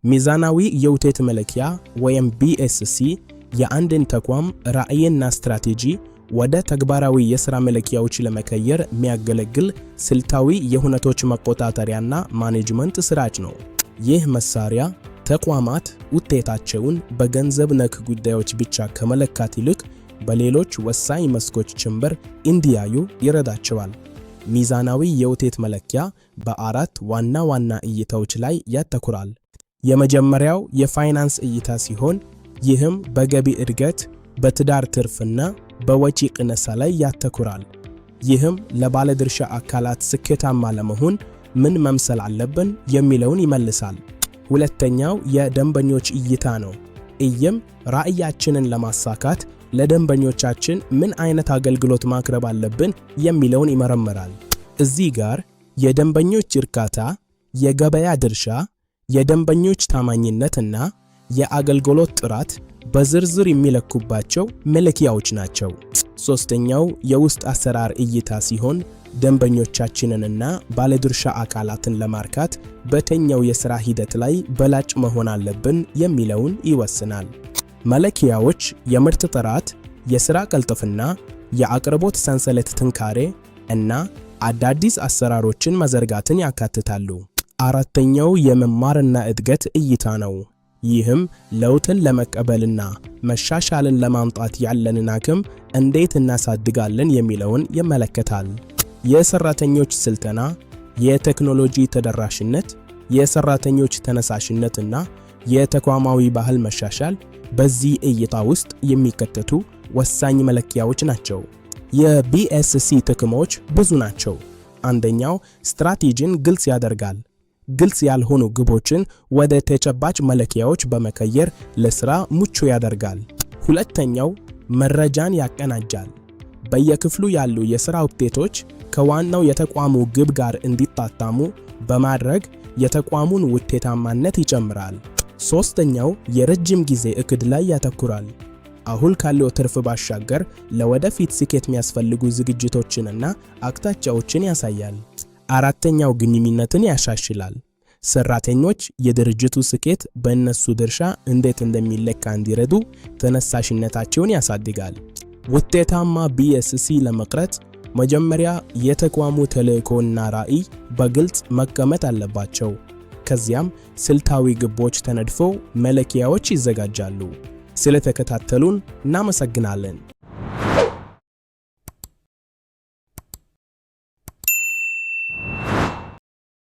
ሚዛናዊ የውጤት መለኪያ ወይም BSC የአንድን ተቋም ራዕይና ስትራቴጂ ወደ ተግባራዊ የሥራ መለኪያዎች ለመቀየር የሚያገለግል ስልታዊ የሁነቶች መቆጣጠሪያና ማኔጅመንት ስርዓት ነው። ይህ መሳሪያ ተቋማት ውጤታቸውን በገንዘብ ነክ ጉዳዮች ብቻ ከመለካት ይልቅ በሌሎች ወሳኝ መስኮች ጭምር እንዲያዩ ይረዳቸዋል። ሚዛናዊ የውጤት መለኪያ በአራት ዋና ዋና እይታዎች ላይ ያተኩራል። የመጀመሪያው የፋይናንስ እይታ ሲሆን፣ ይህም በገቢ እድገት፣ በትዳር ትርፍና በወጪ ቅነሳ ላይ ያተኩራል። ይህም ለባለድርሻ አካላት ስኬታማ ለመሆን ምን መምሰል አለብን የሚለውን ይመልሳል። ሁለተኛው የደንበኞች እይታ ነው። ይህም ራዕያችንን ለማሳካት ለደንበኞቻችን ምን አይነት አገልግሎት ማቅረብ አለብን የሚለውን ይመረምራል። እዚህ ጋር የደንበኞች እርካታ፣ የገበያ ድርሻ፣ የደንበኞች ታማኝነትና የአገልግሎት ጥራት በዝርዝር የሚለኩባቸው መለኪያዎች ናቸው። ሶስተኛው የውስጥ አሰራር እይታ ሲሆን፣ ደንበኞቻችንንና ባለድርሻ አካላትን ለማርካት በየትኛው የሥራ ሂደት ላይ በላጭ መሆን አለብን የሚለውን ይወስናል። መለኪያዎች የምርት ጥራት፣ የሥራ ቅልጥፍና፣ የአቅርቦት ሰንሰለት ጥንካሬ እና አዳዲስ አሰራሮችን መዘርጋትን ያካትታሉ። አራተኛው የመማርና እድገት እይታ ነው። ይህም ለውጥን ለመቀበልና መሻሻልን ለማምጣት ያለንን አቅም እንዴት እናሳድጋለን የሚለውን ይመለከታል። የሰራተኞች ስልጠና፣ የቴክኖሎጂ ተደራሽነት፣ የሰራተኞች ተነሳሽነትና የተቋማዊ ባህል መሻሻል በዚህ እይታ ውስጥ የሚካተቱ ወሳኝ መለኪያዎች ናቸው። የ BSC ጥቅሞች ብዙ ናቸው። አንደኛው ስትራቴጂን ግልጽ ያደርጋል። ግልጽ ያልሆኑ ግቦችን ወደ ተጨባጭ መለኪያዎች በመቀየር ለስራ ምቹ ያደርጋል። ሁለተኛው መረጃን ያቀናጃል። በየክፍሉ ያሉ የሥራ ውጤቶች ከዋናው የተቋሙ ግብ ጋር እንዲጣጣሙ በማድረግ የተቋሙን ውጤታማነት ይጨምራል። ሶስተኛው የረጅም ጊዜ እቅድ ላይ ያተኩራል። አሁን ካለው ትርፍ ባሻገር ለወደፊት ስኬት የሚያስፈልጉ ዝግጅቶችንና አቅጣጫዎችን ያሳያል። አራተኛው ግንኙነትን ያሻሽላል። ሰራተኞች የድርጅቱ ስኬት በእነሱ ድርሻ እንዴት እንደሚለካ እንዲረዱ ተነሳሽነታቸውን ያሳድጋል። ውጤታማ BSC ለመቅረጽ መጀመሪያ የተቋሙ ተልዕኮና ራዕይ በግልጽ መቀመጥ አለባቸው። ከዚያም ስልታዊ ግቦች ተነድፈው መለኪያዎች ይዘጋጃሉ። ስለተከታተሉን እናመሰግናለን።